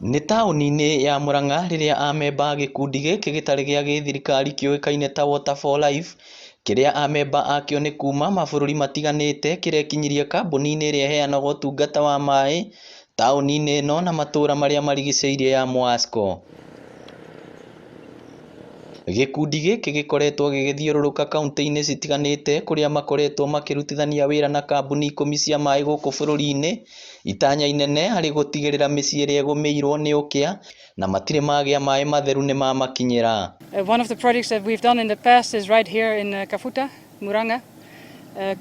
Nĩ taũni-inĩ ya Murang'a rĩrĩa amemba a gĩkundi gĩkĩ gĩtarĩ gĩa gĩthirikari kĩũĩkaine ta Water for Life, kĩrĩa amemba akĩo nĩ kuma mabũrũri matiganĩte kĩrekinyirie kambuni-inĩ ĩrĩa ĩheanaga ũtungata wa maĩ taũni-inĩ ĩno na matũra marĩa marigicĩirie ya Mwasco. Gĩkundi gĩkĩ gĩkoretwo gĩgĩthiũrũrũka kaunti-inĩ citiganĩte kũrĩa makoretwo makĩrutithania wĩra na kambuni 10 cia maĩ gũkũ bũrũri-inĩ, itanya inene harĩ gũtigĩrĩra mĩciĩ ĩrĩa ĩgũmĩirwo nĩ ũkĩa na matirĩ magĩa maĩ matheru nĩ mamakinyĩra. One of the projects that we've done in the past is right here in Kafuta, Murang'a.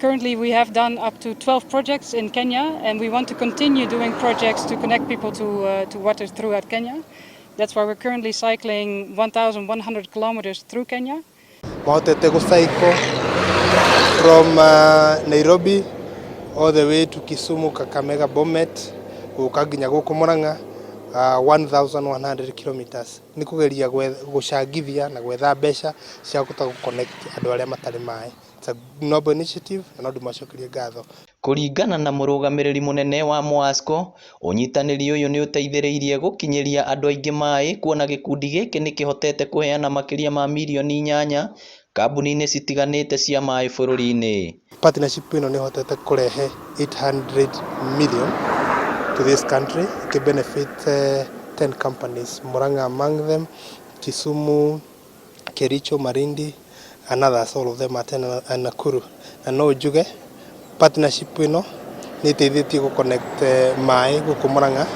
Currently we have done up to 12 projects in Kenya, and we want to continue doing projects to connect people to water throughout Kenya. That's why we're currently cycling 1,100 kilometers through Kenya. Mahotete gũcycle from Nairobi all the way to Kisumu, Kakamega, Bomet, gũka nginya gũkũ Murang'a, 1100 kilometers, nĩ kũgeria gũcangithia na gwetha mbeca cia kũhota gũ-connect andũ arĩa matarĩ maĩ. It's a noble initiative na no ndĩmacokerie ngatho. Kũringana na mũrũgamĩrĩri mũnene wa Mwasco, ũnyitanĩri ũyũ nĩ ũteithĩrĩirie gũkinyĩria andũ aingĩ maĩ, kuona gĩkundi gĩkĩ nĩ kĩhotete kũheana makĩria ma mirioni 8 kambuni-inĩ citiganĩte cia maĩ bũrũri-inĩ. Partnership ĩno nĩ ĩhotete kũrehe 800 million to this country, ĩkĩ-benefit 10 companies, Murang'a among them, Kisumu, Kericho, Malindi and others, all of them are 10, and Nakuru. Na no njuge partnership ĩno nĩ ĩteithĩtie gũ connect maĩ gũkũ Murang'a,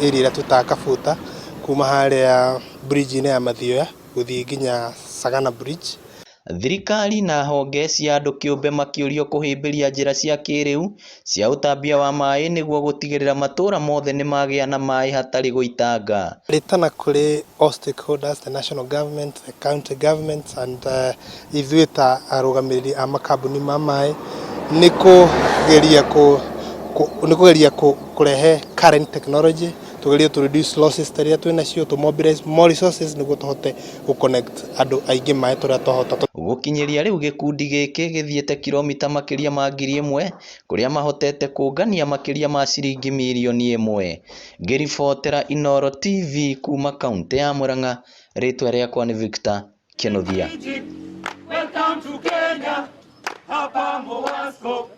area ĩrĩa twĩtaga Kabuta, kuma harĩa bridge-inĩ ya Mathioya gũthiĩ nginya Sagana Bridge. Thirikari na honge cia andũ kĩũmbe makĩũrio kũhĩmbĩria njĩra cia kĩrĩu cia ũtambia wa maĩ nĩguo gũtigĩrĩra matũra mothe nĩmagĩa na maĩ hatarĩ gũitanga. Rĩtana kũrĩ all stakeholders, the national government, the county governments and ithuĩ ta arũgamĩrĩri a makambuni ma maĩ, nĩ kũgeria kũrehe current technology, tugerie to reduce losses ta iria twĩ nacio, to mobilize more resources nĩguo tũhote gũ connect andũ aingĩ maĩ tũrĩa twahota. Gũkinyĩria rĩu gĩkundi gĩkĩ gĩthiĩte kiromita makĩria ma 1000 kũrĩa mahotete kũngania makĩria ma ciringi mirioni 1. Ngĩribotera Inooro TV kuma kaũntĩ ya Murang'a, rĩtwa rĩakwa nĩ Victor Kinuthia. Welcome to Kenya, hapa Mowasco.